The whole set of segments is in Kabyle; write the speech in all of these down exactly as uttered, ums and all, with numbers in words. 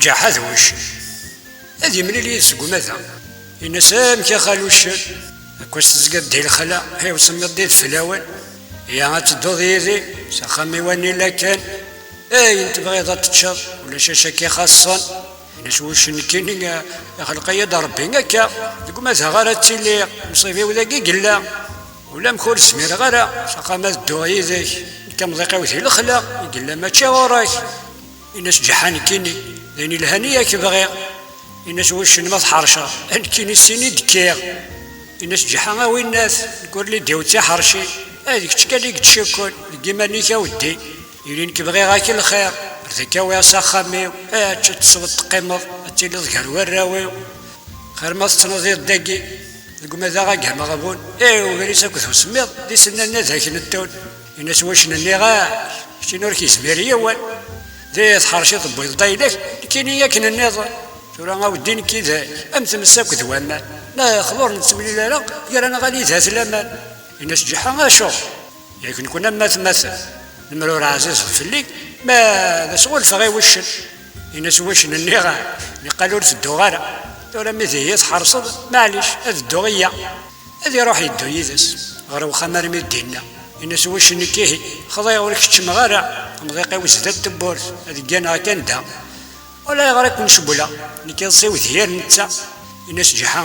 Ǧaḥa d wuccen. Ad yemlil yid-s deg umata. Yenna-s: "Amek a xal uccen? Akkwas tezgiḍ di lexla, ay usemmiḍ d fell-awen. Ya ad tedduḍ yid-i s axxam-iw anila kan. Ayen tebɣiḍ ad teččeḍ, ulac acu akka ixaṣṣen." Yenna-s wuccen: "Nekkini, eh, ixleq-iyi-d Rebbi akka, deg umata ara ttiliɣ, nnṣib-iw dagi i yella. Ulamek ur zmireɣ ara s axxam ad dduɣ yid-k, nekk amḍiq-iw di lexla i yella, mačči ɣur-k." Yenna-s Ǧaḥa: "Nekkini, d ayen ilhan i ak-bɣiɣ." Yenna-s wuccen: "Ma tḥerceḍ, nekkini sin i d-kkiɣ." Yenna-s Ǧaḥa: "A winnat, nekk ur li d-iwet tiḥerci, ad kečč kan i yettcukkun deg iman-ik a weddi. Ili nekk bɣiɣ-ak lxir, ar d ak-awiɣ s axxam-iw, ad teččeḍ tesweḍ teqqimeḍ, ad tiliḍ gar warraw-iw. Xir ma tettnadiḍ dagi, deg umadaɣ ag ameɣbun, i ubrid akked usemmiḍ, d isennanen ad ak-nettun." Yenna-s wuccen: "Nniɣ-ak, keččini ur k-yezmir yiwen. Di tḥerci tewwiḍ-d ayla-k, nekkini akken nniḍen. Tura a weddi nekk yid-k, am tmes akked waman. Nexḍer ur nettemlil ara, gar-aneɣ ad yili d at laman." Yenna-s Ǧaḥa: "Acuɣ? Yak nekkni am atmaten, lemmer ur ɛzizeḍ fell-i, ma ad as-ɣulfeɣ i wuccen." Yenna-s wuccen: "Nniɣ-ak, niqal ur tedduɣ ara. Tura mi d iyi-tḥerseḍ, maɛlic, ad dduɣ iyya." Ad iruḥ yeddu yid-s ɣer uxxam armi d-inna. Yenna-s wuccen: "Nekk ihi, xḍiɣ ur keččmeɣ ara, amḍiq-iw zdat tewwurt, ad gganeɣ kan da. Wala ayɣer i ken-cewwleɣ, nekk iḍes-iw d yir netta." Yenna-s Ǧaḥa: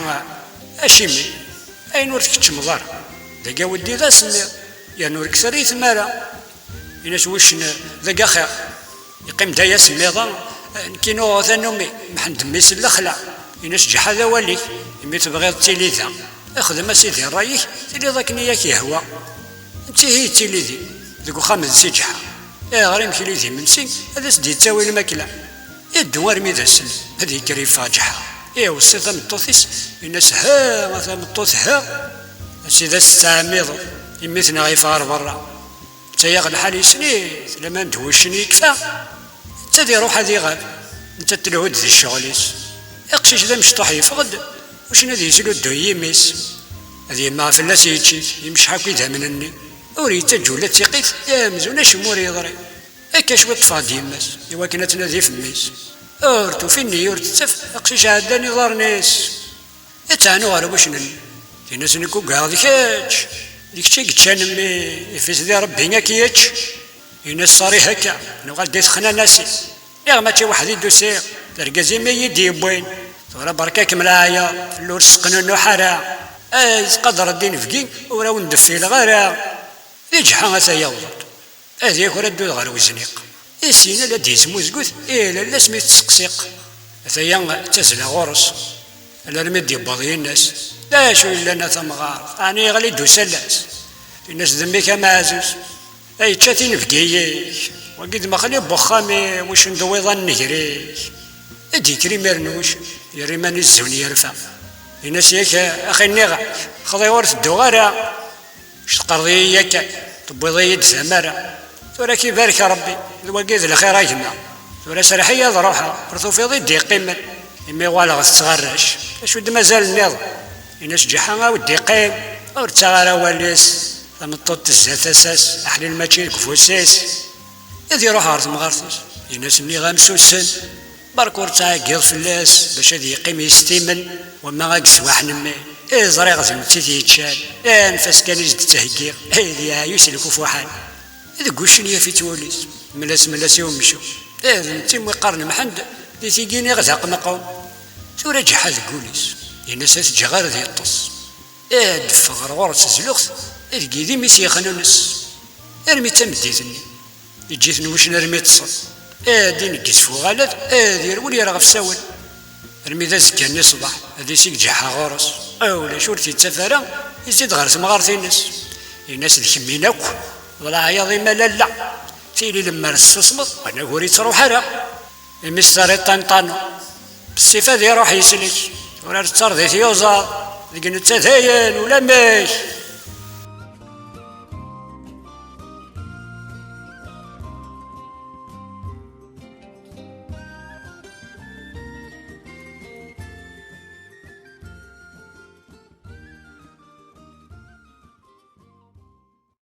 "Acimi? Ayen ur tkeččmeḍ ara? Dagi a weddi d asemmiḍ, yerna ur k-terri tmara." Yenna-s wuccen: "Dagi axir. Yeqqim-d aya asemmiḍ-a, nekkini uɣeɣ tanumi, Mḥend mmi-s n lexla." Yenna-s Ǧaḥa: "D awal-ik, imi tebɣiḍ tili da. Xdem a sidi ṛṛay-ik, tiliḍ akken i ak-yehwa." Netta ihi yettili din, deg uxxam n Si Ǧaḥa. Ayɣer imekli d imensi, ad as-d-yettawi lmakla. Iddu armi d ass-nni, ad yekker yeffeɣ Ǧaḥa. Iweṣṣi tameṭṭut-is, yenna-s: "Ha a tameṭṭut, ha! A sidi, ad s-tettɛemmideḍ, imi-tneɣ yeffeɣ ɣer berra. Netta yaɣ lḥal yessen-it, laman d wuccen yekfa. Netta ad iruḥ ad iɣab, netta telhu-d di ccɣel-is. Aqcic d amecṭuḥ yeffeɣ-d, wuccen ad yesluddu i yimi-s. Ad yemmeɣ fell-as yečč-it, yemceḥ akk idammen-nni. Ur yettaǧǧa ula d tiqqit, amzun acemma ur yeḍri. Akka cwiṭ teffeɣ-d yemma-s, iwakken ad tnadi f mmi-s. Ur tufi nniya, ur tettaf, aqcic ɛeddan iḍarren-is. Ad teɛnu ɣer wuccen-nni. Tin-as: Nekk ugaɣ d kečč, d kečč i yeččan mmi, ifis di Rebbi ad k-yečč." Yenna-s: "Ṣṣarih akka, nuɣal di texnanasi. Niɣ mačči weḥd-i d-usiɣ, d argaz-im i yi-d-yewwin. Tura berka-kem leɛyaḍ, fell-i ur sqennunuḥ ara. Ay tqadreḍ d inebgi, ur awen-d-ffileɣ ara." Di Ǧeḥḥa ata yawweḍ-d. Ad yaker addu ɣer wezniq. I syin la d-yettmuzgut i lalla-s mi tettseqsiq. Ataya ttazzleɣ ɣur-s. Alarmi d-yewweḍ yenna-s: "D acu yellan a tamɣart? Ɛni yeɣli-d usalas?" Yenna-s: "D mmi-k a Maɛzuz. Ay ččat inebgi-ik. Wagi d Mexli n wexxam-iw, uccen d wiḍan n gri-k." Ad d-yekker imiren wuccen, yerra iman-is zun yerfa. Yenna-s: "Yak axi nniɣ-ak, xḍiɣ ur tedduɣ ara. Tqerḍ-iyi yakan, tewwiḍ-iyi-d tamara. Tura ad k-ibarek Rebbi, d wagi d lxir a gma. Tura serreḥ-iyi ad ruḥeɣ, ur tufiḍ i d-iqqimen. Imi uɣaleɣ tettɣarrac, acu d-mazal nniḍen?" Yenna-s Ǧeḥḥa: "A wi d-iqqim, ur ttaɣ ara awal-is. Tameṭṭut tezza tasa-s, aḥlil mačči deg ufus-is." Ad iruḥ ɣer temɣart-is, yenna-s: "Nniɣ-am sussen. Berka ur ttɛeggiḍ fell-as, bac ad yeqqim yestimen, wamma ad yeswaḥ nemmi. I ẓriɣ d netta i t-yeččan, anef-as kan i s-d-ttheggiɣ, i d yeɛyu si lkufuḥan." Deg wuccen yaf-itt wul-is, mel-as mel-as i umcum. D netta i qqaren Mḥend, di tigi niɣ d aqnequm. Tura Ǧeḥḥa deg wul-is, yenna-s: "Ad t-ǧǧeɣ ara d yeṭṭes." Ad d-teffeɣ ɣer ɣur-s tezluxt, deg yidis yexnunes. Armi d tameddit-nni, yeǧǧa-ten wuccen armi ṭṭsen. Ad d-ineggez f uɣalad, ad yerwel yerɣef s awal. Armi d azekka-nni ṣṣbeḥ, ad isig Ǧeḥḥa ɣur-s. Ulac, ur t-yettaf ara, izzi-d ɣer temɣart-ines. Yenna-s: "D kemmin akk, d leɛyaḍ-im a lalla. Tili lemmer tessusmeḍ, anagar ur yettruḥ ara." Imi s terriḍ tanṭanu, bessif ad iruḥ yeslek. Tura d tarḍit yuẓaḍ, deg netta dayen ulamek.